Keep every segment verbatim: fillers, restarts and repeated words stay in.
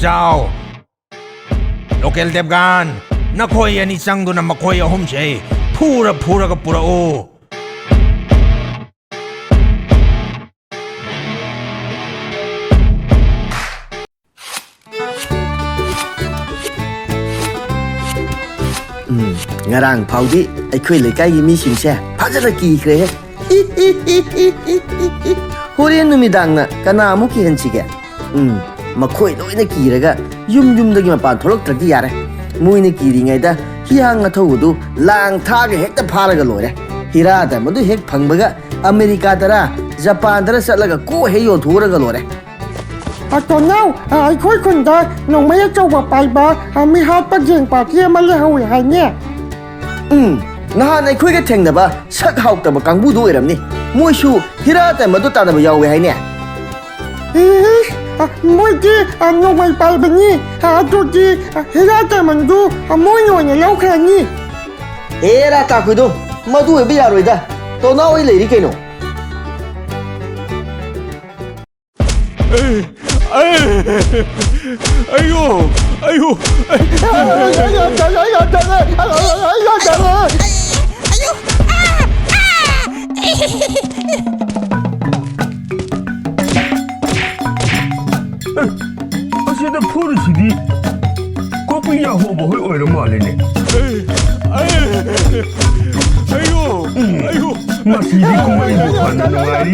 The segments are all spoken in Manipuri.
ꯆꯥꯎ꯫ ꯂꯣꯀꯦꯜ ꯗꯦꯕꯒꯥꯟ, ꯅꯈꯣꯏ ꯑꯅꯤ ꯆꯪꯗꯨꯅ ꯃꯈꯣꯏ ꯑꯍꯨꯝꯁꯦ ꯐꯨꯔ ꯐꯨꯔꯒ ꯄꯨꯔꯛꯎ꯫ ꯎꯝ, ꯉꯔꯥꯡ ꯐꯥꯎꯗꯤ ꯑꯩꯈꯣꯏ ꯂꯩꯀꯥꯏꯒꯤ ꯃꯤꯁꯤꯡꯁꯦ ꯐꯖꯅ ꯀꯤꯈ꯭ꯔꯦꯍꯦ꯫ ꯍꯣꯔꯦꯟ ꯅꯨꯃꯤꯗꯥꯡꯅ ꯀꯅꯥ ꯑꯃꯨꯛ ꯀꯤꯍꯟꯁꯤꯒꯦ? ꯎꯝ, ꯃꯈꯣꯏ ꯂꯣꯏꯅ ꯀꯤꯔꯒ ꯌꯨꯝ ꯌꯨꯝꯗꯒꯤ ꯃꯄꯥꯟ ꯊꯣꯛꯂꯛꯇ꯭ꯔꯗꯤ ꯌꯥꯔꯦ꯫ ꯃꯣꯏꯅ ꯀꯤꯔꯤꯉꯩꯗ ꯍꯤꯌꯥꯡ ꯑꯊꯧꯕꯗꯨ ꯂꯥꯡ ꯊꯥꯛꯑꯒ ꯍꯦꯛꯇ ꯐꯥꯔꯒ ꯂꯣꯏꯔꯦ꯫ ꯍꯤꯔꯥ ꯗꯥꯏꯃꯟꯗꯨ ꯍꯦꯛ ꯐꯪꯕꯒ ꯑꯃꯦꯔꯤꯀꯥꯗꯔ ꯖꯄꯥꯟꯗꯔ ꯆꯠꯂꯒ ꯀꯣꯛ ꯍꯦꯛ ꯌꯣꯟꯊꯣꯛꯎꯔꯒ ꯂꯣꯏꯔꯦ꯫ ꯑ, ꯇꯣꯅꯥꯎ, ꯑ, ꯑꯩꯈꯣꯏ ꯈꯨꯟꯗ ꯅꯣꯡꯃꯩ ꯑꯆꯧꯕ ꯄꯥꯏꯕ, ꯑ, ꯃꯤ ꯍꯥꯠꯄ ꯒꯦꯡ ꯄꯥꯔꯇꯤ ꯑꯃ ꯂꯩꯍꯧꯋꯦ ꯍꯥꯏꯅꯦ꯫ ꯎꯝ, ꯅꯍꯥꯟ ꯑꯩꯈꯣꯏꯒ ꯊꯦꯡꯅꯕ ꯁꯛ ꯍꯥꯎꯇꯕ ꯀꯥꯡꯕꯨꯗꯨ ꯑꯣꯏꯔꯝꯅꯤ꯫ ꯃꯣꯏꯁꯨ ꯍꯤꯔꯥ ꯗꯥꯏꯃꯟꯗꯨ ꯇꯥꯟꯅꯕ ꯌꯥꯎꯋꯦ ꯍꯥꯏꯅꯦ꯫ ꯏꯁ, ꯑ, ꯃꯣꯏꯗꯤ, ꯑ, ꯅꯣꯡꯃꯩ ꯄꯥꯏꯕꯅꯤ꯫ ꯑ, ꯑꯗꯨꯗꯤ, ꯑ, ꯍꯤꯔꯥ ꯗꯥꯏꯃꯟꯗꯨ, ꯑ, ꯃꯣꯏꯅ ꯑꯣꯏꯅ ꯂꯧꯈ꯭ꯔꯅꯤ꯫ ꯑꯦ, ꯔꯥ ꯇꯥꯈꯨꯏꯗꯣ, ꯃꯗꯨ ꯑꯣꯏꯕ ꯌꯥꯔꯣꯏꯗ꯫ ꯇꯣꯅꯥꯎ ꯑꯩ ꯂꯩꯔꯤ ꯀꯩꯅꯣ꯫ ꯑꯦ, ꯑꯦ, ꯑꯌꯣ, ꯑꯌꯣ, ꯑꯩ ꯑꯌꯣ, ꯑꯥ, ꯑꯥ, ꯑꯦ, ꯑꯁꯤꯗ ꯐꯨꯔꯤꯁꯤꯗꯤ ꯀꯣꯄꯤ ꯌꯥꯍꯣꯕ ꯍꯣꯏ ꯑꯣꯏꯔ ꯃꯥꯜꯂꯦꯅꯦ꯫ ꯑꯦ, ꯑꯦ, ꯑꯌꯣ, ꯑꯌꯣ꯫ ꯃꯁꯤꯗꯤ ꯀꯨꯝꯍꯩꯕꯨ ꯐꯅ ꯅꯨꯡꯉꯥꯏꯔꯤ꯫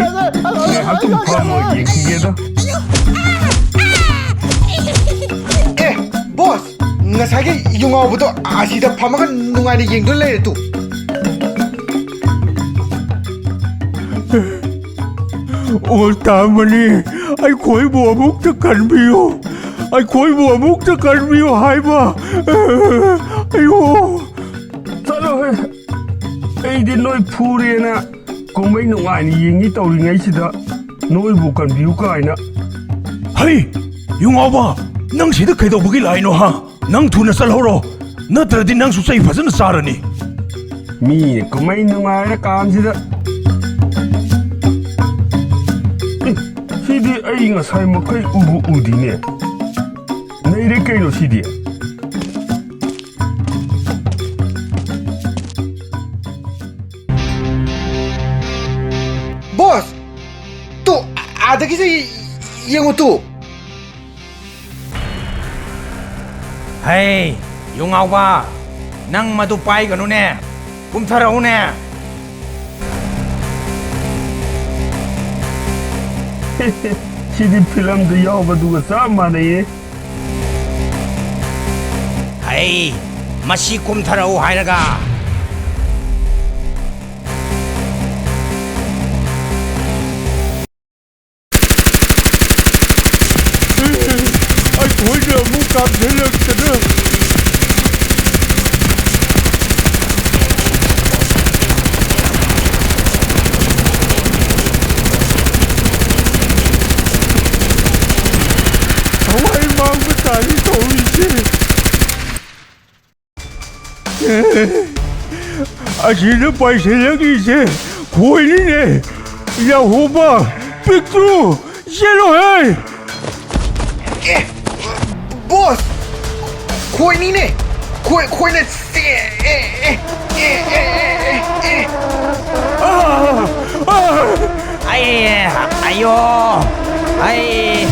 ꯉꯥꯏꯍꯥꯛꯇꯪ ꯐꯝꯃ ꯌꯦꯡꯈꯤꯒꯦꯗ꯫ ꯑꯦ, ꯕꯣꯁ, ꯉꯁꯥꯏꯒꯤ ꯌꯨꯉꯥꯎꯕꯗꯣ ꯑꯁꯤꯗ ꯐꯝꯃꯒ ꯅꯨꯡꯉꯥꯏꯅ ꯌꯦꯡꯗꯨꯅ ꯂꯩꯔꯦ ꯇꯨ꯫ ꯑꯣꯜ ꯇꯥꯃꯅꯤ, ꯑꯩꯈꯣꯏꯕꯨ ꯑꯃꯨꯛꯇ ꯀꯟꯕꯤꯌꯨ, ꯑꯩꯈꯣꯏꯕꯨ ꯑꯃꯨꯛꯇ ꯀꯟꯕꯤꯌꯨ ꯍꯥꯏꯕ꯫ ꯑꯌꯣ꯫ ꯆꯠꯂꯣꯍꯦ, ꯑꯩꯗꯤ ꯅꯣꯏ ꯐꯨꯔꯦꯅ ꯀꯨꯝꯍꯩ ꯅꯨꯡꯉꯥꯏꯅ ꯌꯦꯡꯉꯤ ꯇꯧꯔꯤꯉꯩꯁꯤꯗ ꯅꯣꯏꯕꯨ ꯀꯟꯕꯤꯌꯨ ꯀꯥꯏꯅ꯫ ꯍꯩ, ꯌꯨꯉꯥꯎꯕ, ꯅꯪ ꯁꯤꯗ ꯀꯩꯗꯧꯕꯒꯤ ꯂꯥꯛꯏꯅꯣ ꯍꯥ? ꯅꯪ ꯊꯨꯅ ꯆꯠꯍꯧꯔꯣ, ꯅꯠꯇ꯭ꯔꯗꯤ ꯅꯪꯁꯨ ꯆꯩ ꯐꯖꯅ ꯆꯥꯔꯅꯤ꯫ ꯃꯤꯅ ꯀꯨꯝꯍꯩ ꯅꯨꯡꯉꯥꯏꯔ ꯀꯥꯟꯁꯤꯗ꯫ ꯑꯦ, ꯁꯤꯗꯤ ꯑꯩ ꯉꯁꯥꯏ ꯃꯈꯩ ꯎꯕꯨ ꯎꯗꯤꯅꯦ꯫ ꯏꯔꯦ ꯀꯩꯅꯣ ꯁꯤꯗꯤ? ꯕꯣꯁ! ꯇꯨ, ꯑꯥꯗꯒꯤꯁꯦ ꯌꯦꯡꯉꯨ ꯇꯨ꯫ ꯍꯩ, ꯌꯨꯉꯥꯎꯕ, ꯅꯪ ꯃꯗꯨ ꯄꯥꯏꯒꯅꯨꯅꯦ꯫ ꯀꯨꯝꯊꯔꯛꯎꯅꯦ꯫ ꯁꯤꯗꯤ ꯐꯤꯂꯝꯗ ꯌꯥꯎꯕꯗꯨꯒ ꯆꯞ ꯃꯥꯟꯅꯩꯌꯦ꯫ ꯍꯩ, ꯃꯁꯤ ꯀꯨꯝꯊꯔꯛꯎ ꯍꯥꯏꯔꯒ꯫ ꯑꯩꯈꯣꯏꯅ ꯑꯃꯨꯛ ꯀꯥꯞꯁꯤꯜꯂꯛꯇꯅ꯫ ꯊꯋꯥꯏ ꯃꯥꯡꯕ ꯇꯥꯔꯤ ꯇꯧꯔꯤꯁꯦ꯫ ꯑꯁꯤꯗ ꯄꯥꯏꯁꯤꯜꯂꯛꯂꯤꯁꯦ ꯈꯣꯏꯅꯤꯅꯦ꯫ ꯌꯥꯍꯣꯕ, ꯄꯤꯛꯇ꯭ꯔꯨ, ꯆꯦꯜꯂꯣꯍꯦ! ꯑꯦ, ꯕꯣꯁ! ꯈꯣꯏꯅꯤꯅꯦ! ꯈꯣꯏ, ꯈꯣꯏꯅ ꯆꯦ-, ꯑꯦ, ꯑꯦ, ꯑꯦ, ꯑꯦ, ꯑꯦ, ꯑꯦ, ꯑꯦ꯫ ꯑꯥ! ꯑꯥ! ꯑꯩ, ꯑꯌꯣ! ꯑꯩ,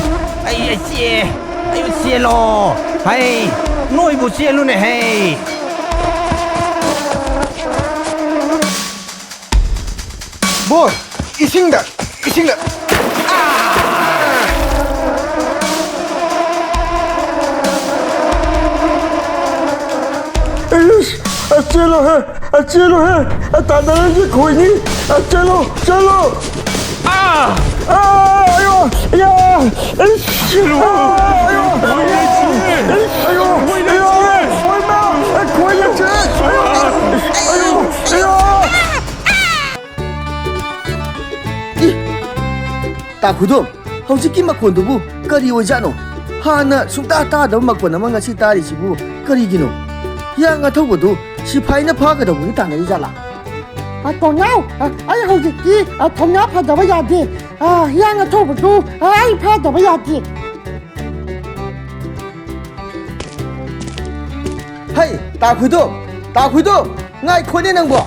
ꯑꯩ, ꯑꯩ ꯆꯦ-, ꯑꯩ ꯆꯦꯜꯂꯣ! ꯍꯩ! ꯅꯣꯏꯕꯨ ꯆꯦꯜꯂꯨꯅꯦ, ꯍꯩ! ꯕꯣꯁ, ꯏꯁꯤꯡꯗ, ꯏꯁꯤꯡꯗ꯫ ꯑꯥ! ꯏꯁ, ꯑ, ꯆꯦꯜꯂꯣꯍꯦ, ꯑ, ꯆꯦꯜꯂꯣꯍꯦ, ꯑ, ꯇꯥꯟꯅꯔꯁꯤ ꯈꯣꯏꯅꯤ, ꯑ, ꯆꯦꯜꯂꯣ, ꯆꯦꯜꯂꯣ꯫ ꯑꯥ! ꯑꯥ, ꯑꯌꯣ, ꯑꯌꯥ, ꯏꯁ, ꯆꯦꯜꯂꯣ꯫ ꯑꯥ, ꯑꯌꯣ, ꯈꯣꯏꯅ ꯆꯦꯜꯂꯦ꯫ ꯏꯁ, ꯑꯌꯣ, ꯈꯣꯏꯅ ꯑꯌꯣ, ꯆꯦꯜꯂꯦ꯫ ꯈꯣꯏꯅ, ꯑ, ꯈꯣꯏꯅ ꯆꯦꯜꯂꯦ꯫ ꯑꯌꯣ, ꯑꯌꯣ, ꯑꯌꯣ꯫ ꯏ, ꯇꯥ ꯈꯨꯗꯣꯝ, ꯍꯧꯖꯤꯛꯀꯤ ꯃꯈꯣꯟꯗꯨꯕꯨ ꯀꯔꯤ ꯑꯣꯏꯖꯥꯠꯅꯣ? ꯍꯥꯟꯅ ꯁꯨꯡꯇꯥ ꯇꯥꯗꯕ ꯃꯈꯣꯟ ꯑꯃ ꯉꯁꯤ ꯇꯥꯔꯤꯁꯤꯕꯨ ꯀꯔꯤꯒꯤꯅꯣ? ꯍꯤꯌꯥꯡ ꯑꯊꯧꯕꯗꯨ ꯁꯤꯐꯥꯏꯅ ꯐꯥꯒꯗꯧꯕꯒꯤ ꯇꯥꯟꯅꯔꯤ ꯖꯥꯠꯂꯥ? ꯑ, ꯇꯣꯟꯅꯥꯎ, ꯑ, ꯑꯩ ꯍꯧꯖꯤꯛꯇꯤ, ꯑ, ꯊꯧꯅꯥ ꯐꯗꯕ ꯌꯥꯗꯦ꯫ ꯑ, ꯍꯤꯌꯥꯡ ꯑꯊꯧꯕꯗꯨ, ꯑ, ꯑꯩ ꯐꯥꯗꯕ ꯌꯥꯗꯦ꯫ ꯍꯩ, ꯇꯥꯈꯨꯏꯗꯣ, ꯇꯥꯈꯨꯏꯗꯣ, ꯉꯥꯏꯈꯣꯅꯦ ꯅꯪꯕꯣ꯫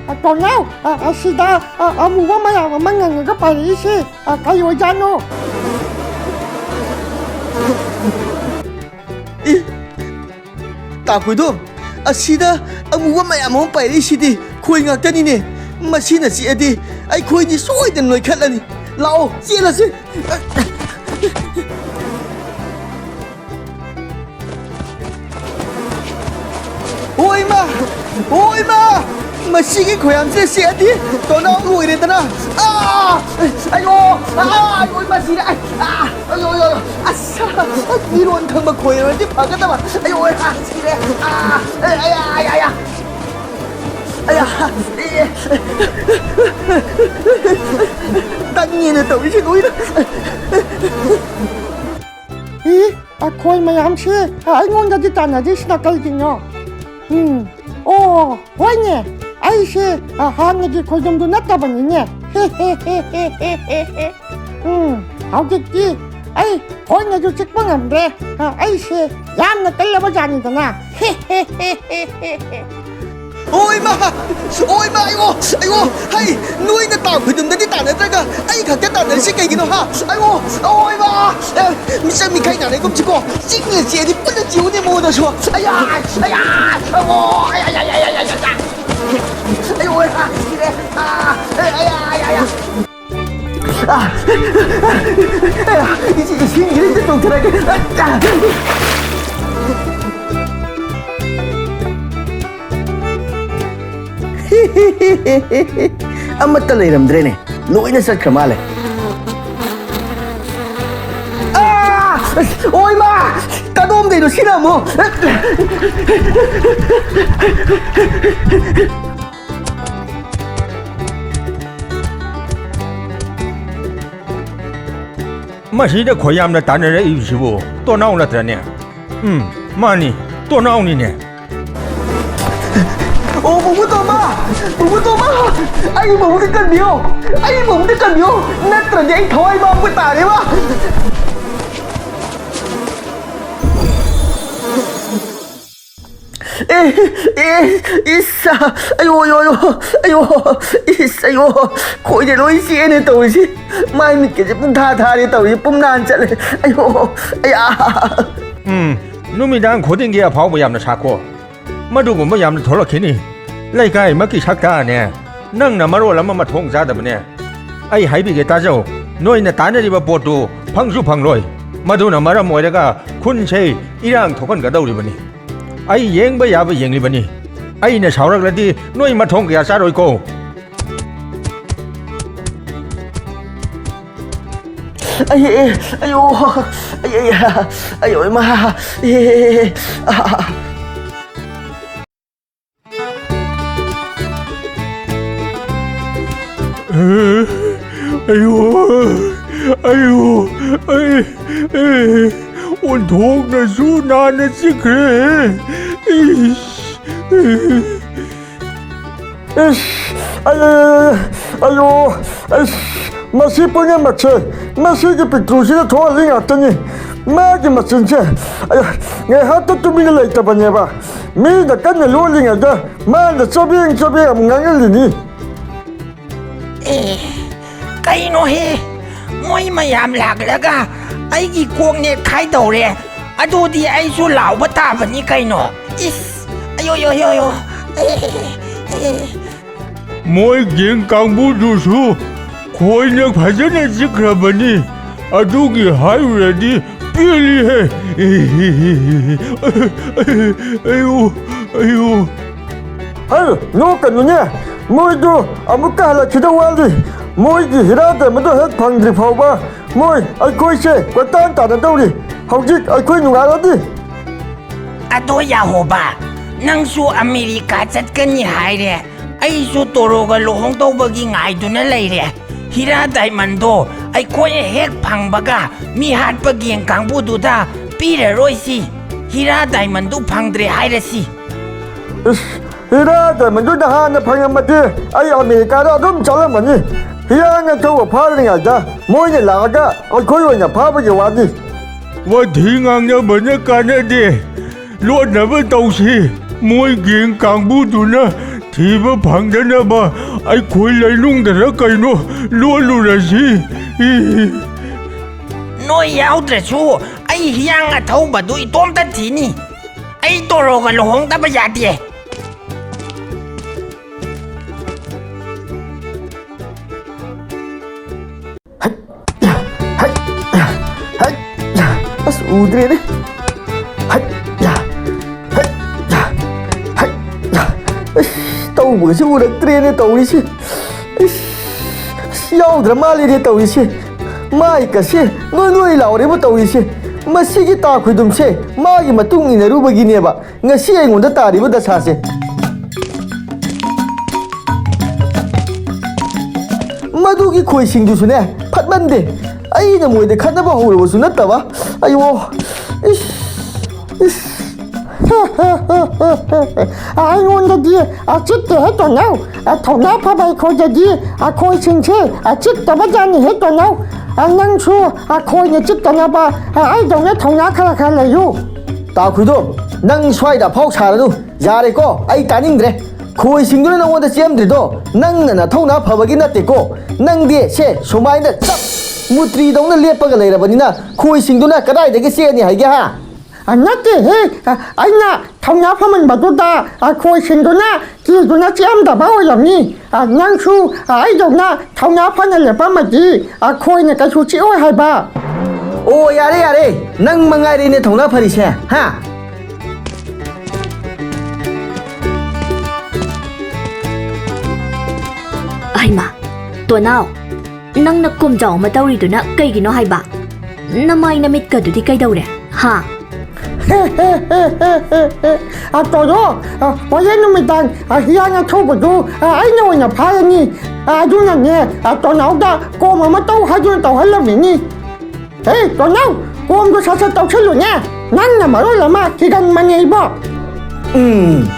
ꯑ, ꯇꯣꯟꯅꯥꯎ, ꯑ, ꯑꯁꯤꯗ, ꯑ, ꯑꯃꯨꯕ ꯃꯌꯥꯝ ꯑꯃ ꯉꯪꯉꯒ ꯄꯥꯏꯔꯛꯏꯁꯦ, ꯑ, ꯀꯩ ꯑꯣꯏꯖꯥꯠꯅꯣ? ꯏ, ꯇꯥꯈꯨꯏꯗꯣ, ꯑꯁꯤꯗ ꯑꯃꯨꯕ ꯃꯌꯥꯝ ꯑꯃ ꯄꯥꯏꯔꯛꯏꯁꯤꯗꯤ ꯈꯣꯏ ꯉꯥꯛꯇꯅꯤꯅꯦ꯫ ꯃꯁꯤꯅ ꯆꯤꯛꯑꯗꯤ ꯑꯩꯈꯣꯏꯗꯤ ꯁꯣꯏꯗꯅ ꯅꯣꯏꯈꯠꯂꯅꯤ꯫ ꯂꯥꯛꯑꯣ, ꯆꯦꯜꯂꯁꯤ꯫ ꯑꯣ ꯏꯃꯥ! ꯑꯣ ꯏꯃꯥ! ꯃꯁꯤꯒꯤ ꯈꯣꯏꯌꯥꯝꯁꯦ ꯁꯤꯑꯗꯤ ꯇꯣꯅꯥꯎ ꯂꯣꯏꯔꯦꯗꯅ! ꯑꯥ! ꯑꯌꯣ! ꯑꯥ! ꯑꯌꯣ ꯏꯃꯥ ꯁꯤꯔꯦ! ꯑꯥ! ꯑꯌꯣ! ꯑꯌꯣ! ꯑꯁ! ꯃꯤꯔꯣꯟ ꯈꯪꯕ ꯈꯣꯏ ꯑꯣꯏꯔꯗꯤ ꯐꯒꯗꯕ! ꯑꯌꯣ! ꯑꯥ! ꯁꯤꯔꯦ! ꯑꯥ! ꯑꯌꯥ! ꯑꯌꯥ! ꯑꯌꯥ! ꯑꯌꯥ! ꯑꯦ! ꯇꯟꯉꯦꯅ ꯇꯧꯔꯤꯁꯦ ꯂꯣꯏꯅ! ꯏ, ꯑꯩꯈꯣꯏ ꯃꯌꯥꯝꯁꯦ ꯑꯩꯉꯣꯟꯗꯗꯤ ꯇꯥꯟꯅꯗ꯭ꯔꯤꯁꯤꯅ ꯀꯩꯒꯤꯅꯣ? ꯎꯝ, ꯑꯣ, ꯍꯣꯏꯅꯦ, ꯑꯩꯁꯦ, ꯑ, ꯍꯥꯟꯅꯒꯤ ꯈꯣꯏꯗꯝꯗꯨ ꯅꯠꯇꯕꯅꯤꯅꯦ꯫ ꯎꯝ, ꯍꯧꯖꯤꯛꯇꯤ ꯑꯩ ꯈꯣꯏꯅꯁꯨ ꯆꯤꯛꯄ ꯉꯝꯗ꯭ꯔꯦ꯫ ꯑ, ꯑꯩꯁꯦ ꯌꯥꯝꯅ ꯀꯜꯂꯕ ꯖꯥꯠꯅꯤꯗꯅ꯫ ꯑꯣ ꯏꯃꯥ! ꯑꯣ ꯏꯃꯥ! ꯑꯌꯣ! ꯑꯌꯣ! ꯍꯩ! ꯅꯣꯏꯅ ꯇꯥ ꯈꯨꯗꯨꯝꯗꯗꯤ ꯇꯥꯟꯅꯗ꯭ꯔꯒ ꯑꯩ ꯈꯛꯇ ꯇꯥꯟꯅꯔꯤꯁꯦ ꯀꯩꯒꯤꯅꯣ, ꯍꯥ? ꯑꯌꯣ! ꯑꯣ ꯏꯃꯥ! ꯑꯦ, ꯃꯤꯆꯪ ꯃꯤꯈꯥꯏ ꯅꯥꯔꯦꯒꯨꯝꯁꯤꯀꯣ꯫ ꯆꯤꯛꯅ ꯆꯤꯛꯑꯗꯤ ꯄꯨꯟꯅ ꯆꯤꯛꯎꯅꯦ ꯃꯉꯣꯟꯗꯁꯨ꯫ ꯑꯌꯥ! ꯑꯌꯥ! ꯑꯃꯣ! ꯑꯌꯥ! ꯑꯌꯥ! ꯑꯌꯥ! ꯑꯌꯥ! ꯑꯌꯥ! ꯑꯌꯣ! ꯑꯌꯥ! ꯁꯤꯔꯦ! ꯑꯥ! ꯑꯌꯥ! ꯑꯌꯥ! ꯑꯌꯥ! ꯑꯥ! ꯑꯌꯥ! ꯏꯁꯤꯡ, ꯏꯁꯤꯡ ꯏꯔꯩꯗ ꯆꯣꯡꯊꯔꯛꯀꯦ! ꯑꯥ! ꯑꯃꯠꯇ ꯂꯩꯔꯝꯗ꯭ꯔꯦꯅꯦ, ꯂꯣꯏꯅ ꯆꯠꯈ꯭ꯔ ꯃꯥꯜꯂꯦ꯫ ꯑꯥ! ꯑꯁ, ꯑꯣꯏꯃꯥ! ꯀꯗꯣꯝꯗꯩꯅꯣ ꯁꯤꯅ ꯑꯃꯨꯛ? ꯃꯁꯤꯗ ꯈꯣꯏ ꯌꯥꯝꯅ ꯇꯥꯟꯅꯔꯛꯏꯕꯁꯤꯕꯨ ꯇꯣꯅꯥꯎ ꯅꯠꯇ꯭ꯔꯅꯦ? ꯎꯝ, ꯃꯥꯅꯤ, ꯇꯣꯅꯥꯎꯅꯤꯅꯦ꯫ ꯑꯣ, ꯄꯨꯄꯨ ꯇꯣꯝꯕ! ꯄꯨꯄꯨ ꯇꯣꯝꯕ! ꯑꯩ ꯄꯨꯄꯨꯗ ꯀꯟꯕꯤꯌꯣ! ꯑꯩ ꯄꯨꯄꯨꯗ ꯀꯟꯕꯤꯌꯣ! ꯅꯠꯇ꯭ꯔꯗꯤ ꯑꯩ ꯊꯋꯥꯏ ꯃꯥꯡꯕ ꯇꯥꯔꯦꯕ! ꯑꯦ, ꯑꯦ, ꯏꯁ, ꯑꯌꯣ, ꯑꯌꯣ, ꯑꯌꯣ, ꯑꯌꯣ, ꯏꯁ, ꯑꯌꯣ, ꯈꯣꯏꯗ ꯂꯣꯏ ꯆꯦꯅꯦ ꯇꯧꯔꯤꯁꯤ꯫ ꯃꯥꯏ ꯃꯤꯠꯀꯁꯦ ꯄꯨꯡꯊꯥ ꯊꯥꯔꯦ ꯇꯧꯔꯤꯁꯤ, ꯄꯨꯝꯅꯥꯟ ꯆꯠꯂꯦ꯫ ꯑꯌꯣ, ꯑꯌꯥ꯫ ꯎꯝ, ꯅꯨꯃꯤꯗꯥꯡ ꯈꯨꯗꯤꯡꯒꯤ ꯑꯐꯥꯎꯕ ꯌꯥꯝꯅ ꯁꯥꯈꯣ꯫ ꯃꯗꯨꯒꯨꯝꯕ ꯌꯥꯝꯅ ꯊꯣꯛꯂꯛꯈꯤꯅꯤ꯫ ꯂꯩꯀꯥꯏꯃꯛꯀꯤ ꯁꯛꯇꯥꯅꯦ꯫ ꯅꯪꯅ ꯃꯔꯣꯜ ꯑꯃ ꯃꯊꯣꯡ ꯆꯥꯗꯕꯅꯦ꯫ ꯑꯩ ꯍꯥꯏꯕꯤꯒꯦ ꯇꯥꯖꯧ, ꯅꯣꯏꯅ ꯇꯥꯟꯅꯔꯤꯕ ꯄꯣꯠꯇꯨ ꯐꯪꯁꯨ ꯐꯪꯂꯣꯏ꯫ ꯃꯗꯨꯅ ꯃꯔꯝ ꯑꯣꯏꯔꯒ ꯈꯨꯟꯁꯦ ꯏꯔꯥꯡ ꯊꯣꯛꯍꯟꯒꯗꯧꯔꯤꯕꯅꯤ꯫ ꯑꯩ ꯌꯦꯡꯕ ꯌꯥꯕ ꯌꯦꯡꯂꯤꯕꯅꯤ꯫ ꯑꯩꯅ ꯁꯥꯎꯔꯛꯂꯗꯤ ꯅꯣꯏ ꯃꯊꯣꯡ ꯀꯌꯥ ꯆꯥꯔꯣꯏꯀꯣ꯫ ꯑꯩ, ꯑꯦ, ꯑꯌꯣ, ꯑꯩ, ꯑꯩ, ꯑꯌꯣ, ꯏꯃꯥ, ꯑꯦ, ꯑ, ꯑꯌꯣ, ꯑꯌꯣ, ꯑꯩ, ꯑꯦ, ꯑꯣꯟꯊꯣꯛꯅꯁꯨ ꯅꯥꯟꯅ ꯆꯤꯛꯈ꯭ꯔꯦ꯫ ꯏꯁ, ꯑꯦ꯫ ꯏꯁ, ꯑꯩ, ꯑꯩ, ꯑꯩ, ꯑꯌꯣ, ꯑꯩꯁ, ꯃꯁꯤ ꯄꯨꯝꯅꯃꯛꯁꯦ ꯃꯁꯤꯒꯤ ꯄꯤꯛꯇ꯭ꯔꯨꯁꯤꯅ ꯊꯣꯛꯍꯜꯂꯤ ꯉꯥꯛꯇꯅꯤ꯫ ꯃꯥꯒꯤ ꯃꯆꯤꯟꯁꯦ, ꯑꯌꯥ, ꯉꯥꯏꯍꯥꯛꯇ ꯇꯨꯃꯤꯟꯅ ꯂꯩꯇꯕꯅꯦꯕ꯫ ꯃꯤꯅ ꯀꯟꯅ ꯂꯣꯜꯂꯤꯉꯩꯗ ꯃꯥꯅ ꯆꯕꯦꯡ ꯆꯕꯦꯡ ꯑꯃꯨꯛ ꯉꯥꯡꯍꯜꯂꯤꯅꯤ꯫ ꯑꯦ, ꯀꯩꯅꯣꯍꯦ? ꯃꯣꯏ ꯃꯌꯥꯝ ꯂꯥꯛꯂꯒ ꯑꯩꯒꯤ ꯀꯣꯛ ꯅꯦꯠꯈꯥꯏꯗꯧꯔꯦ꯫ ꯑꯗꯨꯗꯤ ꯑꯩꯁꯨ ꯂꯥꯎꯕ ꯇꯥꯕꯅꯤ ꯀꯩꯅꯣ꯫ ꯏꯁ, ꯑꯌꯣ, ꯌꯣ, ꯌꯣ, ꯌꯣ꯫ ꯑꯦ, ꯑꯦ꯫ ꯃꯣꯏ ꯒꯦꯡ ꯀꯥꯡꯕꯨꯗꯨꯁꯨ ꯈꯣꯏꯅ ꯐꯖꯅ ꯆꯤꯛꯈ꯭ꯔꯕꯅꯤ꯫ ꯑꯗꯨꯒꯤ ꯍꯥꯏꯔꯨꯔꯗꯤ ꯄꯦꯜꯂꯤꯍꯦ꯫ ꯑꯌꯨ, ꯑꯌꯨ꯫ ꯍꯩ, ꯅꯣꯛꯀꯅꯨꯅꯦ꯫ ꯃꯣꯏꯗꯨ ꯑꯃꯨꯛꯀ ꯍꯜꯂꯛꯈꯤꯗꯧ ꯋꯥꯠꯂꯤ꯫ ꯃꯣꯏꯒꯤ ꯍꯤꯔꯥ ꯗꯥꯏꯃꯟꯗꯣ ꯍꯦꯛ ꯐꯪꯗ꯭ꯔꯤ ꯐꯥꯎꯕ ꯃꯣꯏ ꯑꯩꯈꯣꯏꯁꯦ ꯀꯣꯏꯇꯥꯟ ꯇꯥꯟꯅꯗꯧꯔꯤ꯫ ꯍꯧꯖꯤꯛ ꯑꯩꯈꯣꯏ ꯅꯨꯡꯉꯥꯏꯔꯗꯤ꯫ ꯑꯗꯣ ꯌꯥꯍꯣꯕ, ꯅꯪꯁꯨ ꯑꯃꯦꯔꯤꯀꯥ ꯆꯠꯀꯅꯤ ꯍꯥꯏꯔꯦ, ꯑꯩꯁꯨ ꯇꯣꯔꯣꯒ ꯂꯨꯍꯣꯡꯗꯧꯕꯒꯤ ꯉꯥꯏꯗꯨꯅ ꯂꯩꯔꯦ꯫ ꯍꯤꯔꯥ ꯗꯥꯏꯃꯟꯗꯣ ꯑꯩꯈꯣꯏꯅ ꯍꯦꯛ ꯐꯪꯕꯒ ꯃꯤ ꯍꯥꯠꯄ ꯒꯦꯡ ꯀꯥꯡꯕꯨꯗꯨꯗ ꯄꯤꯔꯔꯣꯏꯁꯤ꯫ ꯍꯤꯔꯥ ꯗꯥꯏꯃꯟꯗꯨ ꯐꯪꯗ꯭ꯔꯦ ꯍꯥꯏꯔꯁꯤ꯫ ꯏꯁ, ꯍꯤꯔꯥ ꯗꯥꯏꯃꯟꯗꯨ ꯅꯍꯥꯟꯅ ꯐꯪꯉꯝꯃꯗꯤ ꯑꯩ ꯑꯃꯦꯔꯤꯀꯥꯗ ꯑꯗꯨꯝ ꯆꯠꯂꯝꯃꯅꯤ꯫ ꯍꯤꯔꯥ ꯉꯥꯊꯧꯕ ꯐꯥꯗ꯭ꯔꯤꯉꯩꯗ ꯃꯣꯏꯅ ꯂꯥꯛꯑꯒ ꯑꯩꯈꯣꯏ ꯑꯣꯏꯅ ꯐꯥꯕꯒꯤ ꯋꯥꯅꯤ꯫ ꯋꯥꯊꯤ ꯉꯥꯡꯅꯕꯅ ꯀꯥꯟꯅꯗꯦ꯫ ꯂꯣꯠꯅꯕ ꯇꯧꯁꯤ꯫ ꯃꯣꯏ ꯒꯦꯡ ꯀꯥꯡꯕꯨꯗꯨꯅ ꯊꯤꯕ ꯐꯪꯗꯅꯕ ꯑꯩꯈꯣꯏ ꯂꯩꯅꯨꯡꯗꯔ ꯀꯩꯅꯣ ꯂꯣꯠꯂꯨꯔꯁꯤ꯫ ꯏ꯫ ꯅꯣꯏ ꯌꯥꯎꯗ꯭ꯔꯁꯨ ꯑꯩ ꯍꯤꯌꯥꯡ ꯑꯊꯧꯕꯗꯨ ꯏꯇꯣꯝꯇ ꯊꯤꯅꯤ꯫ ꯑꯩ ꯇꯣꯔꯣꯒ ꯂꯨꯍꯣꯡꯗꯕ ꯌꯥꯗꯦ꯫ ꯍꯩ, ꯍꯩ, ꯍꯩ, ꯑꯁ, ꯎꯗ꯭ꯔꯦꯅꯦ꯫ ꯍꯩ, ꯍꯩ, ꯍꯩ, ꯑꯁ, ꯇꯧꯕꯒꯁꯦ ꯎꯔꯛꯇ꯭ꯔꯦꯅꯦ ꯇꯧꯔꯤꯁꯦ꯫ ꯏꯁ, ꯑꯁ, ꯌꯥꯎꯗ꯭ꯔ ꯃꯥꯜꯂꯦꯅꯦ ꯇꯧꯔꯤꯁꯦ꯫ ꯃꯥꯏ ꯀꯁꯦ ꯅꯣꯏ ꯅꯣꯏ ꯂꯥꯎꯔꯦꯕ ꯇꯧꯔꯤꯁꯦ꯫ ꯃꯁꯤꯒꯤ ꯇꯥ ꯈꯣꯏꯗꯨꯝꯁꯦ ꯃꯥꯒꯤ ꯃꯇꯨꯡ ꯏꯟꯅꯔꯨꯕꯒꯤꯅꯦꯕ ꯉꯁꯤ ꯑꯩꯉꯣꯟꯗ ꯇꯥꯔꯤꯕ ꯗꯁꯥꯁꯦ꯫ ꯃꯗꯨꯒꯤ ꯈꯣꯏꯁꯤꯡꯗꯨꯁꯨꯅꯦ, ꯐꯠꯃꯟꯗꯦ꯫ ꯑꯩꯅ ꯃꯣꯏꯗ ꯈꯠꯅꯕ ꯍꯧꯔꯨꯕꯁꯨ ꯅꯠꯇꯕ꯫ ꯑꯩꯌꯣ, ꯏꯁ, ꯏꯁ꯫ ꯑꯩꯉꯣꯟꯗꯗꯤ ꯑꯆꯤꯛꯇꯦ ꯍꯦ ꯇꯣꯅꯥꯎ꯫ ꯊꯧꯅꯥ ꯐꯕ ꯑꯩꯈꯣꯏꯗꯗꯤ ꯑꯩꯈꯣꯏꯁꯤꯡꯁꯦ ꯑꯆꯤꯛꯇꯕ ꯖꯥꯠꯅꯤ ꯍꯦ ꯇꯣꯅꯥꯎ꯫ ꯅꯪꯁꯨ ꯑꯩꯈꯣꯏꯅ ꯆꯤꯛꯇꯅꯕ ꯑꯩꯗꯧꯅ ꯊꯧꯅꯥ ꯈꯔ ꯈꯔ ꯂꯩꯌꯨ꯫ ꯇꯥꯈꯨꯏꯗꯣ, ꯅꯪ ꯁ꯭ꯋꯥꯏꯗ ꯑꯐꯥꯎ ꯁꯥꯔꯅꯨ꯫ ꯌꯥꯔꯦꯀꯣ, ꯑꯩ ꯇꯥꯅꯤꯡꯗ꯭ꯔꯦ꯫ ꯈꯣꯏꯁꯤꯡꯗꯨꯅ ꯅꯉꯣꯟꯗ ꯆꯦꯟꯗ꯭ꯔꯤꯗꯣ ꯅꯪꯅ ꯅꯊꯧꯅꯥ ꯐꯕꯒꯤ ꯅꯠꯇꯦꯀꯣ꯫ ꯅꯪꯗꯤ ꯁꯦ ꯁꯨꯃꯥꯏꯅ ꯆꯞ ꯃꯨꯇ꯭ꯔꯤꯗꯧꯅ ꯂꯦꯞꯄꯒ ꯂꯩꯔꯕꯅꯤꯅ ꯈꯣꯏꯁꯤꯡꯗꯨꯅ ꯀꯗꯥꯏꯗꯒꯤ ꯆꯦꯟꯅꯤ ꯍꯥꯏꯒꯦ ꯍꯥ? ꯑ, ꯅꯠꯇꯦꯍꯦ꯫ ꯑ, ꯑꯩꯅ ꯊꯧꯅꯥ ꯐꯃꯟꯕꯗꯨꯗ, ꯑ, ꯈꯣꯏꯁꯤꯡꯗꯨꯅ ꯀꯤꯗꯨꯅ ꯆꯦꯟꯗꯕ ꯑꯣꯏꯔꯝꯅꯤ꯫ ꯑ, ꯅꯪꯁꯨ, ꯑ, ꯑꯩꯗꯧꯅ ꯊꯧꯅꯥ ꯐꯅ ꯂꯦꯞꯄꯝꯃꯗꯤ, ꯑ, ꯈꯣꯏꯅ ꯀꯩꯁꯨ ꯆꯤꯛꯑꯣꯏ ꯍꯥꯏꯕ꯫ ꯑꯣ, ꯌꯥꯔꯦ, ꯌꯥꯔꯦ꯫ ꯅꯪ ꯃꯉꯥꯏꯔꯦꯅꯦ ꯊꯧꯅꯥ ꯐꯔꯤꯁꯦ, ꯍꯥ? ꯍꯩꯃꯥ, ꯇꯣꯅꯥꯎ, ꯅꯪꯅ ꯀꯨꯝꯖꯥꯎ ꯑꯃ ꯇꯧꯔꯤꯗꯨꯅ ꯀꯩꯒꯤꯅꯣ ꯍꯥꯏꯕ? ꯅꯃꯥꯏ ꯅꯃꯤꯠꯀꯗꯨꯗꯤ ꯀꯩꯗꯧꯔꯦ? ꯍꯥ? ꯑ, ꯇꯣꯔꯣ, ꯑ, ꯍꯣꯔꯦꯟ ꯅꯨꯃꯤꯗꯥꯡ, ꯑ, ꯍꯤꯌꯥꯡ ꯑꯊꯧꯕꯗꯨ, ꯑ, ꯑꯩꯅ ꯑꯣꯏꯅ ꯐꯥꯔꯅꯤ꯫ ꯑ, ꯑꯗꯨꯅꯅꯦ, ꯑ, ꯇꯣꯅꯥꯎꯗ ꯀꯣꯝ ꯑꯃ ꯇꯧ ꯍꯥꯏꯗꯨꯅ ꯇꯧꯍꯜꯂꯝꯃꯤꯅꯤ꯫ ꯍꯦ, ꯇꯣꯅꯥꯎ, ꯀꯣꯝꯗꯣ ꯁꯠ ꯁꯠ ꯇꯧꯁꯜꯂꯨꯅꯦ꯫ ꯅꯪꯅ ꯃꯔꯣꯜ ꯑꯃ ꯊꯤꯒꯟꯕꯅꯦ ꯏꯕꯣ꯫ ꯎꯝ꯫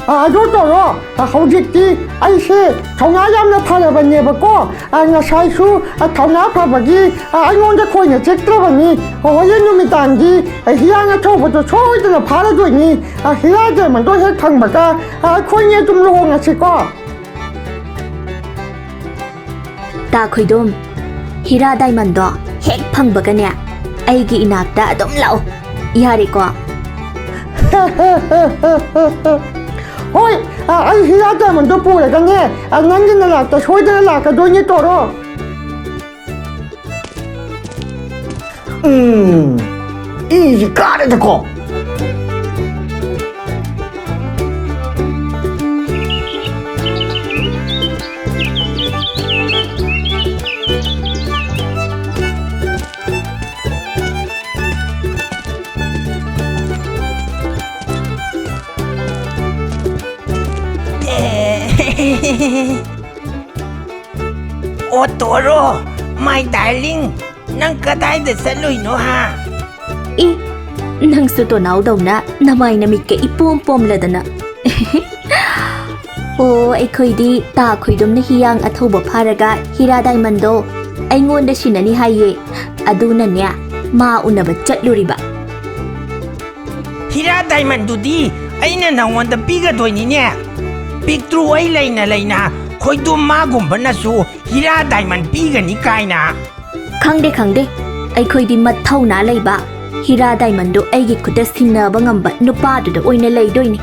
ꯑ, ꯑꯗꯨ ꯇꯧꯔꯣ꯫ ꯑ, ꯍꯧꯖꯤꯛꯇꯤ ꯑꯩꯁꯦ ꯊꯧꯅꯥ ꯌꯥꯝꯅ ꯐꯔꯕꯅꯦꯕꯀꯣ꯫ ꯑ, ꯉꯁꯥꯏꯁꯨ, ꯑ, ꯊꯧꯅꯥ ꯐꯕꯒꯤ, ꯑ, ꯑꯩꯉꯣꯟꯗ ꯈꯣꯏꯅ ꯆꯤꯛꯇ꯭ꯔꯕꯅꯤ꯫ ꯑ, ꯍꯣꯔꯦꯟ ꯅꯨꯃꯤꯗꯥꯡꯗꯤ, ꯑ, ꯍꯤꯌꯥꯡ ꯑꯊꯧꯕꯗꯣ ꯁꯣꯏꯗꯅ ꯐꯥꯔꯗꯣꯏꯅꯤ꯫ ꯑ, ꯍꯤꯔꯥ ꯗꯥꯏꯃꯟꯗꯣ ꯍꯦꯛ ꯐꯪꯕꯒ, ꯑ, ꯑꯩꯈꯣꯏꯅꯤ ꯑꯗꯨꯝ ꯂꯨꯍꯣꯡꯉꯁꯤꯀꯣ꯫ ꯇꯥ ꯈꯣꯏꯗꯨꯝ, ꯍꯤꯔꯥ ꯗꯥꯏꯃꯟꯗꯣ ꯍꯦꯛ ꯐꯪꯕꯒꯅꯦ, ꯑꯩꯒꯤ ꯏꯅꯥꯛꯇ ꯑꯗꯨꯝ ꯂꯥꯛꯑꯣ꯫ ꯌꯥꯔꯦꯀꯣ? ꯍꯣꯏ, ꯑ, ꯑꯩ ꯍꯤꯔꯥ ꯗꯥꯏꯃꯟꯗꯣ ꯄꯨꯔꯒꯅꯦ, ꯑ, ꯅꯪꯒꯤ ꯅꯅꯥꯛꯇ ꯁꯣꯏꯗꯅ ꯂꯥꯛꯀꯗꯣꯏꯅꯦ, ꯇꯣꯔꯣ꯫ ꯎꯝ, ꯏꯁꯤ ꯀꯥꯔꯦꯗꯀꯣ꯫ ꯑꯣ ꯇꯣꯔꯣ, my darling, ꯅꯪ ꯀꯗꯥꯏꯗ ꯆꯠꯂꯨꯏꯅꯣ ꯍꯥ? ꯏ, ꯅꯪꯁꯨ ꯇꯣꯅꯥꯎꯗꯧꯅ ꯅꯃꯥꯏ ꯅꯃꯤꯠꯀ ꯏꯄꯣꯝ ꯄꯣꯝꯂꯗꯅ꯫ ꯑꯣ, ꯑꯩꯈꯣꯏꯗꯤ ꯇꯥ ꯈꯣꯏꯗꯨꯝꯅ ꯍꯤꯌꯥꯡ ꯑꯊꯧꯕ ꯐꯥꯔꯒ ꯍꯤꯔꯥ ꯗꯥꯏꯃꯟꯗꯣ ꯑꯩꯉꯣꯟꯗ ꯁꯤꯟꯅꯅꯤ ꯍꯥꯏꯌꯦ꯫ ꯑꯗꯨꯅꯅꯦ, ꯃꯥ ꯎꯅꯕ ꯆꯠꯂꯨꯔꯤꯕ꯫ ꯍꯤꯔꯥ ꯗꯥꯏꯃꯟꯗꯨꯗꯤ ꯑꯩꯅ ꯅꯉꯣꯟꯗ ꯄꯤꯒꯗꯣꯏꯅꯤꯅꯦ꯫ ꯄꯤꯛꯇ꯭ꯔꯨ ꯑꯩ ꯂꯩꯅ ꯂꯩꯅ ꯈꯣꯏꯗꯨꯝ ꯃꯥꯒꯨꯝꯕꯅꯁꯨ ꯍꯤꯔꯥ ꯗꯥꯏꯃꯟ ꯄꯤꯒꯅꯤ ꯀꯥꯏꯅ꯫ ꯈꯪꯗꯦ, ꯈꯪꯗꯦ꯫ ꯑꯩꯈꯣꯏꯗꯤ ꯃꯊꯧꯅꯥ ꯂꯩꯕ ꯍꯤꯔꯥ ꯗꯥꯏꯃꯟꯗꯣ ꯑꯩꯒꯤ ꯈꯨꯠꯇ ꯁꯤꯟꯅꯕ ꯉꯝꯕ ꯅꯨꯄꯥꯗꯨꯗ ꯑꯣꯏꯅ ꯂꯩꯗꯣꯏꯅꯤ꯫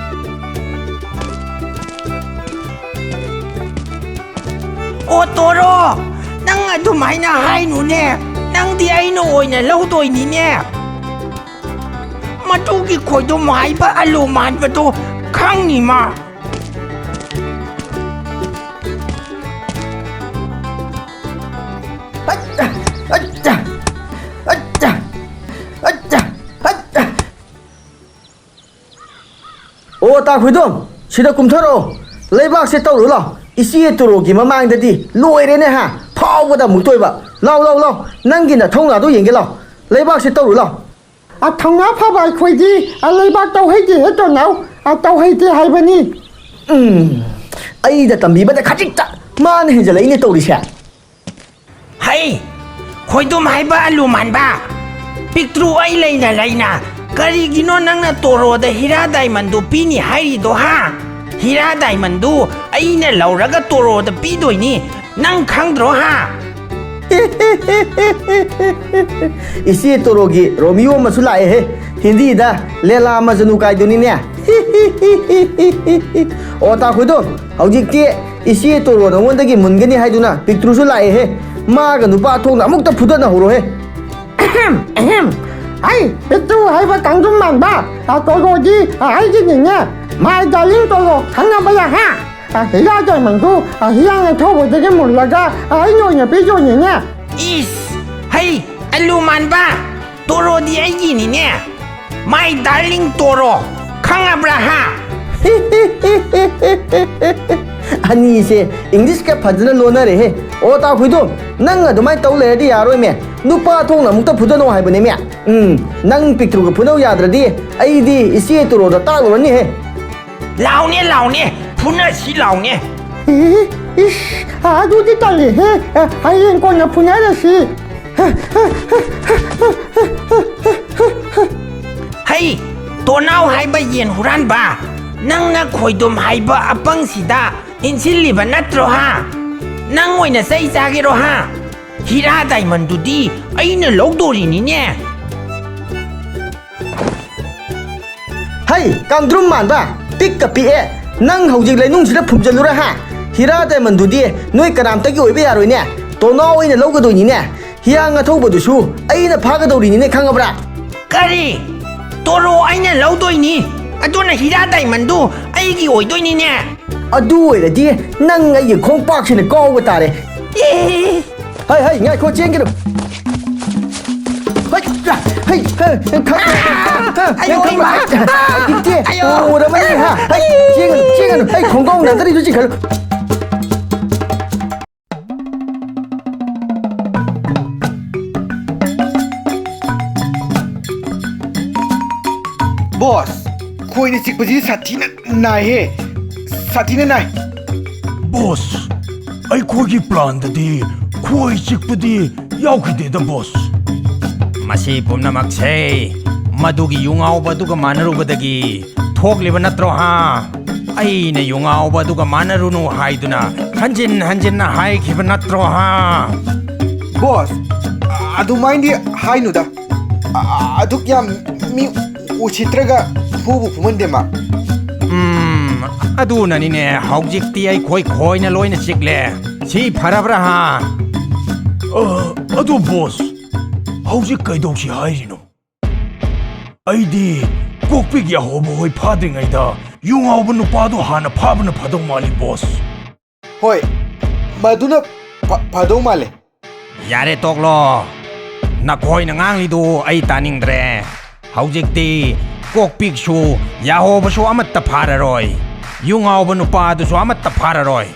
ꯑꯣ ꯇꯣꯔꯣ, ꯅꯪ ꯑꯗꯨꯃꯥꯏꯅ ꯍꯥꯏꯅꯨꯅꯦ꯫ ꯅꯪꯗꯤ ꯑꯩꯅ ꯑꯣꯏꯅ ꯂꯧꯗꯣꯏꯅꯤꯅꯦ꯫ ꯃꯗꯨꯒꯤ ꯈꯣꯏꯗꯨꯝ ꯍꯥꯏꯕ ꯑꯂꯨ ꯃꯥꯟꯕꯗꯣ ꯈꯪꯅꯤ ꯃꯥ꯫ ꯑꯠꯆꯥ! ꯑꯠꯆꯥ! ꯑꯠꯆꯥ! ꯇꯥꯈꯨꯏꯗꯣꯝ, ꯁꯤꯗ ꯀꯨꯝꯊꯔꯛꯑꯣ꯫ ꯂꯩꯕꯥꯛꯁꯦ ꯇꯧꯔꯨ ꯂꯥꯎ꯫ ꯏꯆꯦ ꯇꯣꯔꯣꯒꯤ ꯃꯃꯥꯡꯗꯗꯤ ꯂꯣꯏꯔꯦꯅꯦ ꯍꯥ꯫ ꯐꯥꯎꯕꯗ ꯑꯃꯨꯛ ꯇꯣꯏꯕ꯫ ꯂꯥꯎ, ꯂꯥꯎ, ꯂꯥꯎ꯫ ꯅꯪꯒꯤ ꯅꯊꯧꯅꯥꯗꯣ ꯌꯦꯡꯒꯦ ꯂꯥꯎ꯫ ꯂꯩꯕꯥꯛꯁꯦ ꯇꯧꯔꯨ ꯂꯥꯎ꯫ ꯑ, ꯊꯧꯅꯥ ꯐꯕ ꯑꯩꯈꯣꯏꯗꯤ, ꯑ, ꯂꯩꯕꯥꯛ ꯇꯧꯍꯩꯗꯦ ꯍꯦ ꯇꯣꯅꯥꯎ꯫ ꯑ, ꯇꯧꯍꯩꯗꯦ ꯍꯥꯏꯕꯅꯤ꯫ ꯎꯝ, ꯑꯩꯗ ꯇꯝꯕꯤꯕꯗ ꯈꯖꯤꯛꯇ ꯃꯥꯅ ꯍꯦꯟꯖꯜꯂꯛꯏꯅꯦ ꯇꯧꯔꯤꯁꯦ꯫ ꯍꯩ, ꯈꯣꯏꯗꯨꯝ ꯍꯥꯏꯕ ꯑꯂꯨ ꯃꯥꯟꯕ꯫ ꯄꯤꯛꯇ꯭ꯔꯨ ꯑꯩ ꯂꯩꯅ ꯂꯩꯅ ꯀꯔꯤꯒꯤꯅꯣ ꯅꯪꯅ ꯇꯣꯔꯣꯗ ꯍꯤꯔꯥ ꯗꯥꯏꯃꯟꯗꯨ ꯄꯤꯅꯤ ꯍꯥꯏꯔꯤꯗꯣ ꯍꯥ? ꯍꯤꯔꯥ ꯗꯥꯏꯃꯟꯗꯨ ꯑꯩꯅ ꯂꯧꯔꯒ ꯇꯣꯔꯣꯗ ꯄꯤꯗꯣꯏꯅꯤ꯫ ꯅꯪ ꯈꯪꯗ꯭ꯔꯣ ꯍꯥ? ꯏꯆꯦ ꯇꯣꯔꯣꯒꯤ ꯔꯣꯃꯤꯌꯣ ꯑꯃꯁꯨ ꯂꯥꯛꯑꯦꯍꯦ꯫ ꯍꯤꯟꯗꯤꯗ ꯂꯦꯂꯥ ꯃꯖꯅꯨ ꯀꯥꯏꯗꯨꯅꯤꯅꯦ꯫ ꯑꯣ ꯇꯥꯈꯨꯏꯗꯣ, ꯍꯧꯖꯤꯛꯇꯤ ꯏꯆꯦ ꯇꯣꯔꯣ ꯅꯉꯣꯟꯗꯒꯤ ꯃꯨꯟꯒꯅꯤ ꯍꯥꯏꯗꯨꯅ ꯄꯤꯛꯇ꯭ꯔꯨꯁꯨ ꯂꯥꯛꯑꯦꯍꯦ꯫ ꯃꯥꯒ ꯅꯨꯄꯥ ꯊꯣꯛꯅ ꯑꯃꯨꯛꯇ ꯐꯨꯗꯠꯅꯍꯧꯔꯣꯍꯦ꯫ ꯑꯍꯝ, ꯑꯍꯝ꯫ ꯍꯩ, ꯄꯤꯛꯇ꯭ꯔꯨ ꯍꯥꯏꯕ ꯀꯥꯡꯗ꯭ꯔꯨꯝ ꯃꯥꯟꯕ, ꯑ, ꯇꯣꯔꯣꯗꯤ, ꯑ, ꯑꯩꯒꯤꯅꯤꯅꯦ꯫ My darling ꯇꯣꯔꯣ, ꯈꯪꯉꯕ ꯌꯥ, ꯍꯥ? ꯑ, ꯍꯤꯔꯥ ꯗꯥꯏꯃꯟꯗꯨ, ꯑ, ꯍꯤꯌꯥꯡ ꯑꯊꯧꯕꯗꯒꯤ ꯃꯨꯜꯂꯒ, ꯑ, ꯑꯩꯅ ꯑꯣꯏꯅ ꯄꯤꯗꯣꯏꯅꯤꯅꯦ꯫ ꯏꯁ, ꯍꯩ, ꯑꯂꯨ ꯃꯥꯟꯕ, ꯇꯣꯔꯣꯗꯤ ꯑꯩꯒꯤꯅꯤꯅꯦ꯫ My darling ꯇꯣꯔꯣ, ꯈꯪꯉꯕ꯭ꯔꯥ ꯍꯥ? ꯑꯅꯤꯁꯦ ꯏꯪꯂꯤꯁꯀ ꯐꯖꯅ ꯂꯣꯟꯅꯔꯦꯍꯦ꯫ ꯑꯣ ꯇꯥꯈꯨꯏꯗꯣ, ꯅꯪ ꯑꯗꯨꯃꯥꯏꯅ ꯇꯧ ꯂꯩꯔꯗꯤ ꯌꯥꯔꯣꯏꯃꯦ꯫ ꯅꯨꯄꯥ ꯊꯣꯛꯅ ꯑꯃꯨꯛꯇ ꯐꯨꯗꯅꯧ ꯍꯥꯏꯕꯅꯦꯃꯦ꯫ ꯎꯝ, ꯅꯪ ꯄꯤꯛꯇ꯭ꯔꯨꯒ ꯐꯨꯅꯧ ꯌꯥꯗ꯭ꯔꯗꯤ ꯑꯩꯗꯤ ꯏꯆꯦ ꯇꯣꯔꯣꯗ ꯇꯥꯛꯂꯨꯔꯅꯤꯍꯦ꯫ ꯂꯥꯎꯅꯦ, ꯂꯥꯎꯅꯦ, ꯐꯨꯅꯁꯤ ꯂꯥꯎꯅꯦ꯫ ꯏ, ꯏꯁ, ꯑꯗꯨꯗꯤ ꯇꯜꯂꯦꯍꯦ꯫ ꯑ, ꯍꯌꯦꯡ ꯀꯣꯟꯅ ꯐꯨꯅꯔꯁꯤ꯫ ꯍꯩ, ꯇꯣꯅꯥꯎ ꯍꯥꯏꯕ ꯌꯦꯟ ꯍꯨꯔꯥꯟꯕ, ꯅꯪꯅ ꯈꯣꯏꯗꯨꯝ ꯍꯥꯏꯕ ꯑꯄꯪꯁꯤꯗ ꯏꯟꯁꯤꯜꯂꯤꯕ ꯅꯠꯇ꯭ꯔꯣ ꯍꯥ? ꯅꯪ ꯑꯣꯏꯅ ꯆꯩ ꯆꯥꯒꯦꯔꯣ ꯍꯥ? ꯍꯤꯔꯥ ꯗꯥꯏꯃꯟꯗꯨꯗꯤ ꯑꯩꯅ ꯂꯧꯗꯣꯔꯤꯅꯤꯅꯦ꯫ ꯍꯩ, ꯀꯥꯡꯗ꯭ꯔꯨꯝ ꯃꯥꯟꯕ, ꯄꯤꯛꯀ ꯄꯤꯛꯑꯦ꯫ ꯅꯪ ꯍꯧꯖꯤꯛ ꯂꯩꯅꯨꯡꯁꯤꯗ ꯐꯨꯝꯖꯜꯂꯨꯔ ꯍꯥ? ꯍꯤꯔꯥ ꯗꯥꯏꯃꯟꯗꯨꯗꯤ ꯅꯣꯏ ꯀꯅꯥꯝꯇꯒꯤ ꯑꯣꯏꯕ ꯌꯥꯔꯣꯏꯅꯦ꯫ ꯇꯣꯅꯥꯎ ꯑꯣꯏꯅ ꯂꯧꯒꯗꯣꯏꯅꯤꯅꯦ꯫ ꯍꯤꯌꯥꯡ ꯑꯊꯧꯕꯗꯨꯁꯨ ꯑꯩꯅ ꯐꯥꯒꯗꯧꯔꯤꯅꯤꯅꯦ, ꯈꯪꯉꯕ꯭ꯔꯥ? ꯀꯔꯤ? ꯇꯣꯔꯣ ꯑꯩꯅ ꯂꯧꯗꯣꯏꯅꯤ꯫ ꯑꯗꯨꯅ ꯍꯤꯔꯥ ꯗꯥꯏꯃꯟꯗꯨ ꯑꯩꯒꯤ ꯑꯣꯏꯗꯣꯏꯅꯤꯅꯦ꯫ ꯑꯗꯨ ꯑꯣꯏꯔꯗꯤ ꯅꯪ ꯑꯩꯒꯤ ꯈꯣꯡꯄꯥꯛꯁꯤꯅ ꯀꯥꯎꯕ ꯇꯥꯔꯦ꯫ ꯑꯦ! ꯍꯩ, ꯍꯩ, ꯉꯥꯏꯈꯣ, ꯆꯦꯟꯒꯅꯨ꯫ ꯍꯩ, ꯌꯥ, ꯑꯩ, ꯈ-, ꯈ-, ꯈ-, ꯑꯌꯣ, ꯈ-, ꯏꯃꯥ! ꯏꯆꯦ, ꯑꯌꯣ! ꯎꯔꯕꯅꯤ, ꯍꯥ? ꯑꯩ, ꯆꯦꯡꯒꯅꯨ, ꯆꯦꯡꯒꯅꯨ꯫ ꯑꯩ ꯈꯣꯡꯗꯣꯡ ꯅꯥꯗꯔꯤꯗꯨ ꯆꯤꯡꯈꯠꯂꯨ꯫ ꯕꯣꯁ, ꯈꯣꯏꯅ ꯆꯤꯛꯄꯁꯤ ꯁꯥꯊꯤꯅ ꯅꯥꯏꯍꯦ꯫ ꯁꯥꯊꯤꯅ ꯅꯥꯏ꯫ ꯕꯣꯁ, ꯑꯩꯈꯣꯏꯒꯤ ꯄ꯭ꯂꯥꯟꯗꯗꯤ ꯈꯣꯏ ꯆꯤꯛꯄꯗꯤ ꯌꯥꯎꯈꯤꯗꯦꯗ, ꯕꯣꯁ꯫ ꯃꯁꯤ ꯄꯨꯝꯅꯃꯛꯁꯦ ꯃꯗꯨꯒꯤ ꯌꯨ ꯉꯥꯎꯕ ꯑꯗꯨꯒ ꯃꯥꯟꯅꯔꯨꯕꯗꯒꯤ ꯊꯣꯛꯂꯤꯕ ꯅꯠꯇ꯭ꯔꯣ, ꯍꯥ? ꯑꯩꯅ ꯌꯨ ꯉꯥꯎꯕ ꯑꯗꯨꯒ ꯃꯥꯟꯅꯔꯨꯅꯨ ꯍꯥꯏꯗꯨꯅ ꯍꯟꯖꯤꯟ ꯍꯟꯖꯤꯟꯅ ꯍꯥꯏꯈꯤꯕ ꯅꯠꯇ꯭ꯔꯣ, ꯍꯥ? ꯕꯣꯁ, ꯑꯗꯨꯃꯥꯏꯅꯗꯤ ꯍꯥꯏꯅꯨꯗ꯫ ꯑ-, ꯑ-, ꯑꯗꯨꯛ ꯌꯥꯝ ꯃꯤ ꯎꯁꯤꯠꯇ꯭ꯔꯒ ꯐꯨꯕꯨ ꯐꯨꯃꯟꯗꯦ ꯃꯥ꯫ ꯎꯝ, ꯑꯗꯨꯅꯅꯤꯅꯦ, ꯍꯧꯖꯤꯛꯇꯤ ꯑꯩꯈꯣꯏ ꯈꯣꯏꯅ ꯂꯣꯏꯅ ꯆꯤꯛꯂꯦ꯫ ꯁꯤ ꯐꯔꯕ꯭ꯔꯥ, ꯍꯥ? ꯑ, ꯑꯗꯨ ꯕꯣꯁ, ꯍꯧꯖꯤꯛ ꯀꯩꯗꯧꯁꯤ ꯍꯥꯏꯔꯤꯅꯣ? ꯑꯩꯗꯤ ꯀꯣꯛꯄꯤꯒꯤ ꯑꯍꯣꯕ ꯍꯣꯏ ꯐꯥꯗ꯭ꯔꯤꯉꯩꯗ ꯌꯨ ꯉꯥꯎꯕ ꯅꯨꯄꯥꯗꯣ ꯍꯥꯟꯅ ꯐꯥꯕꯅ ꯐꯗꯧ ꯃꯥꯜꯂꯤ, ꯕꯣꯁ꯫ ꯍꯣꯏ, ꯃꯗꯨꯅ ꯐ-, ꯐꯗꯧ ꯃꯥꯜꯂꯦ꯫ ꯌꯥꯔꯦ, ꯇꯣꯛꯂꯣ꯫ ꯅꯈꯣꯏꯅ ꯉꯥꯡꯂꯤꯗꯨ ꯑꯩ ꯇꯥꯅꯤꯡꯗ꯭ꯔꯦ꯫ ꯍꯧꯖꯤꯛꯇꯤ ꯀꯣꯛꯄꯤꯛꯁꯨ, ꯌꯥꯍꯣꯕꯁꯨ ꯑꯃꯠꯇ ꯐꯥꯔꯔꯣꯏ꯫ ꯌꯨ ꯉꯥꯎꯕ ꯅꯨꯄꯥꯗꯨꯁꯨ ꯑꯃꯠꯇ ꯐꯥꯔꯔꯣꯏ꯫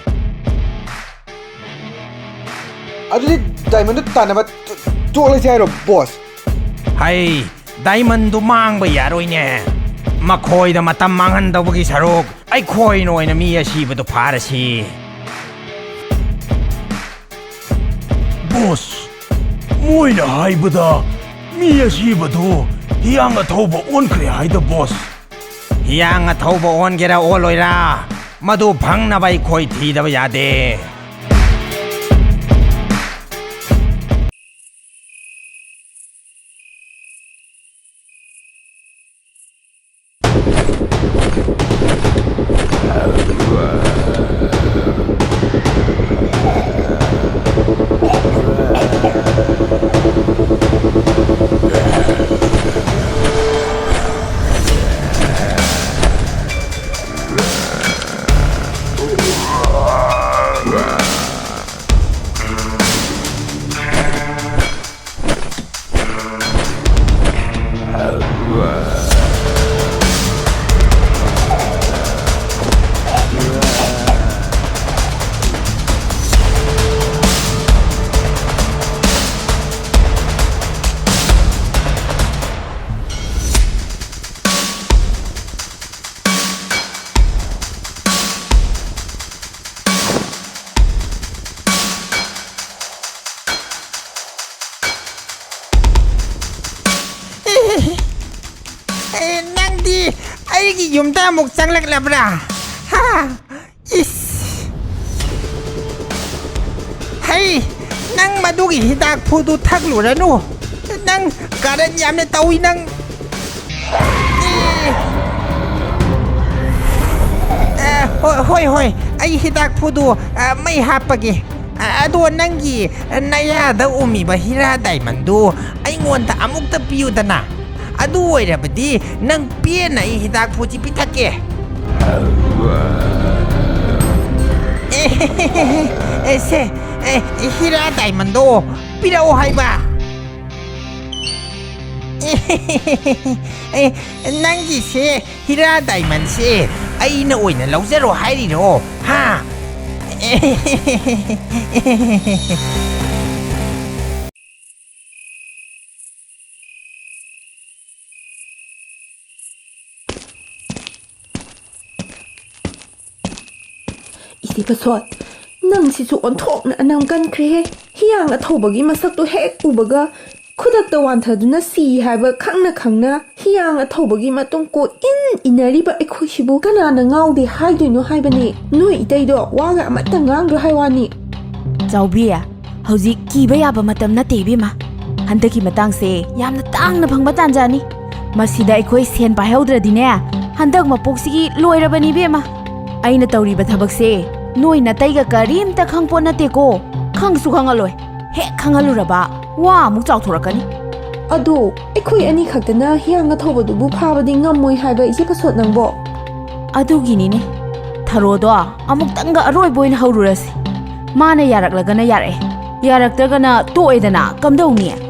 ꯑꯗꯨꯗꯤ ꯗꯥꯏꯃꯟꯗꯨ ꯇꯥꯟꯅꯕ ꯇꯣ-, ꯇꯣꯛꯂꯁꯦ ꯍꯥꯏꯔꯣ, ꯕꯣꯁ? ꯍꯩ, ꯗꯥꯏꯃꯟꯗꯨ ꯃꯥꯡꯕ ꯌꯥꯔꯣꯏꯅꯦ꯫ ꯃꯈꯣꯏꯗ ꯃꯇꯝ ꯃꯥꯡꯍꯟꯗꯧꯕꯒꯤ ꯁꯔꯨꯛ ꯑꯩꯈꯣꯏꯅ ꯑꯣꯏꯅ ꯃꯤ ꯑꯁꯤꯕꯗꯨ ꯐꯥꯔꯁꯤ꯫ ꯕꯣꯁ, ꯃꯣꯏꯅ ꯍꯥꯏꯕꯗ ꯃꯤ ꯑꯁꯤꯕꯗꯨ ꯍꯤꯌꯥꯡ ꯑꯊꯧꯕ ꯑꯣꯟꯈ꯭ꯔꯦ ꯍꯥꯏꯗ, ꯕꯣꯁ꯫ ꯍꯤꯌꯥꯡ ꯑꯊꯧꯕ ꯑꯣꯟꯒꯦꯔꯥ ꯑꯣꯜꯂꯣꯏꯔꯥ, ꯃꯗꯨ ꯐꯪꯅꯕ ꯑꯩꯈꯣꯏ ꯊꯤꯗꯕ ꯌꯥꯗꯦ꯫ ꯑꯃꯨꯛ ꯆꯪꯂꯛꯂꯕ꯭ꯔꯥ? ꯍꯥ? ꯏꯁ! ꯍꯩ! ꯅꯪ ꯃꯗꯨꯒꯤ ꯍꯤꯗꯥꯛ ꯐꯨꯗꯨ ꯊꯛꯂꯨꯔꯅꯨ꯫ ꯅꯪ ꯀꯔꯟ ꯌꯥꯝꯅ ꯇꯧꯏ ꯅꯪ꯫ ꯑꯦ! ꯑ, ꯍꯣꯏ, ꯍꯣꯏ, ꯍꯣꯏ꯫ ꯑꯩ ꯍꯤꯗꯥꯛ ꯐꯨꯗꯨ, ꯑ, ꯃꯩ ꯍꯥꯞꯄꯒꯦ꯫ ꯑ, ꯑꯗꯣ ꯅꯪꯒꯤ ꯅꯌꯥꯗ ꯎꯝꯃꯤꯕ ꯍꯤꯔꯥ ꯗꯥꯏꯃꯟꯗꯨ ꯑꯩꯉꯣꯟꯗ ꯑꯃꯨꯛꯇ ꯄꯤꯌꯨꯗꯅ꯫ ꯑꯗꯨ ꯑꯣꯏꯔꯕꯗꯤ ꯅꯪ ꯄꯦꯟꯅ ꯑꯩ ꯍꯤꯗꯥꯛ ꯐꯨꯁꯤ ꯄꯤꯊꯛꯀꯦ꯫ ꯑꯦ, ꯁꯦ, ꯑꯦ, ꯍꯤꯔꯥ ꯗꯥꯏꯃꯟꯗꯣ ꯄꯤꯔꯛꯑꯣ ꯍꯥꯏꯕ꯫ ꯑꯦ, ꯅꯪꯒꯤꯁꯦ ꯍꯤꯔꯥ ꯗꯥꯏꯃꯟꯁꯦ ꯑꯩꯅ ꯑꯣꯏꯅ ꯂꯧꯖꯔꯣ ꯍꯥꯏꯔꯤꯔꯣ? ꯍꯥ? ꯏꯆꯦ ꯄꯁꯣꯠ, ꯅꯪꯁꯤꯁꯨ ꯑꯣꯟꯊꯣꯛꯅ ꯑꯅꯝ ꯀꯟꯈ꯭ꯔꯦꯍꯦ꯫ ꯍꯤꯌꯥꯡ ꯑꯊꯧꯕꯒꯤ ꯃꯁꯛꯇꯣ ꯍꯦꯛ ꯎꯕꯒ ꯈꯨꯗꯛꯇ ꯋꯥꯟꯊꯗꯨꯅ ꯁꯤ ꯍꯥꯏꯕ ꯈꯪꯅ ꯈꯪꯅ ꯍꯤꯌꯥꯡ ꯑꯊꯧꯕꯒꯤ ꯃꯇꯨꯡ ꯀꯣꯏ ꯏꯟ ꯏꯟꯅꯔꯤꯕ ꯑꯩꯈꯣꯏꯁꯤꯕꯨ ꯀꯅꯥꯅ ꯉꯥꯎꯗꯦ ꯍꯥꯏꯗꯣꯏꯅꯣ ꯍꯥꯏꯕꯅꯤ꯫ ꯅꯣꯏ ꯏꯇꯩꯗꯣ ꯋꯥꯒ ꯑꯃꯠꯇ ꯉꯥꯡꯗ꯭ꯔꯣ ꯍꯥꯏ ꯋꯥꯅꯤ꯫ ꯆꯥꯎꯕꯤ, ꯍꯧꯖꯤꯛ ꯀꯤꯕ ꯌꯥꯕ ꯃꯇꯝ ꯅꯠꯇꯦ ꯏꯕꯦꯝꯃ꯫ ꯍꯟꯗꯛꯀꯤ ꯃꯇꯥꯡꯁꯦ ꯌꯥꯝꯅ ꯇꯥꯡꯅ ꯐꯪꯕ ꯇꯥꯟꯖꯥꯅꯤ꯫ ꯃꯁꯤꯗ ꯑꯩꯈꯣꯏ ꯁꯦꯟ ꯄꯥꯏꯍꯧꯗ꯭ꯔꯗꯤꯅꯦ, ꯍꯟꯗꯛ ꯃꯄꯣꯛꯁꯤꯒꯤ ꯂꯣꯏꯔꯕꯅꯤ ꯏꯕꯦꯝꯃ꯫ ꯑꯩꯅ ꯇꯧꯔꯤꯕ ꯊꯕꯛꯁꯦ ꯅꯣꯏ ꯅꯇꯩꯒ ꯀꯔꯤꯝꯇ ꯈꯪꯄꯣꯠ ꯅꯠꯇꯦꯀꯣ꯫ ꯈꯪꯁꯨ ꯈꯪꯍꯜꯂꯣꯏ꯫ ꯍꯦꯛ ꯈꯪꯍꯜꯂꯨꯔꯕ ꯋꯥ ꯑꯃꯨꯛ ꯆꯥꯎꯊꯣꯔꯛꯀꯅꯤ꯫ ꯑꯗꯣ ꯑꯩꯈꯣꯏ ꯑꯅꯤ ꯈꯛꯇꯅ ꯍꯤꯌꯥꯡ ꯑꯊꯧꯕꯗꯨꯕꯨ ꯐꯥꯕꯗꯤ ꯉꯝꯃꯣꯏ ꯍꯥꯏꯕ ꯏꯆꯦ ꯄꯁꯣꯠ ꯅꯪꯕꯣ? ꯑꯗꯨꯒꯤꯅꯤꯅꯦ꯫ ꯊꯔꯣꯗꯣ ꯑꯃꯨꯛꯇꯪꯒ ꯑꯔꯣꯏꯕ ꯑꯣꯏꯅ ꯍꯧꯔꯨꯔꯁꯤ꯫ ꯃꯥꯅ ꯌꯥꯔꯛꯂꯒꯅ ꯌꯥꯔꯛꯑꯦ, ꯌꯥꯔꯛꯇ꯭ꯔꯒꯅ ꯇꯣꯛꯑꯦꯗꯅ꯫ ꯀꯝꯗꯧꯅꯤ?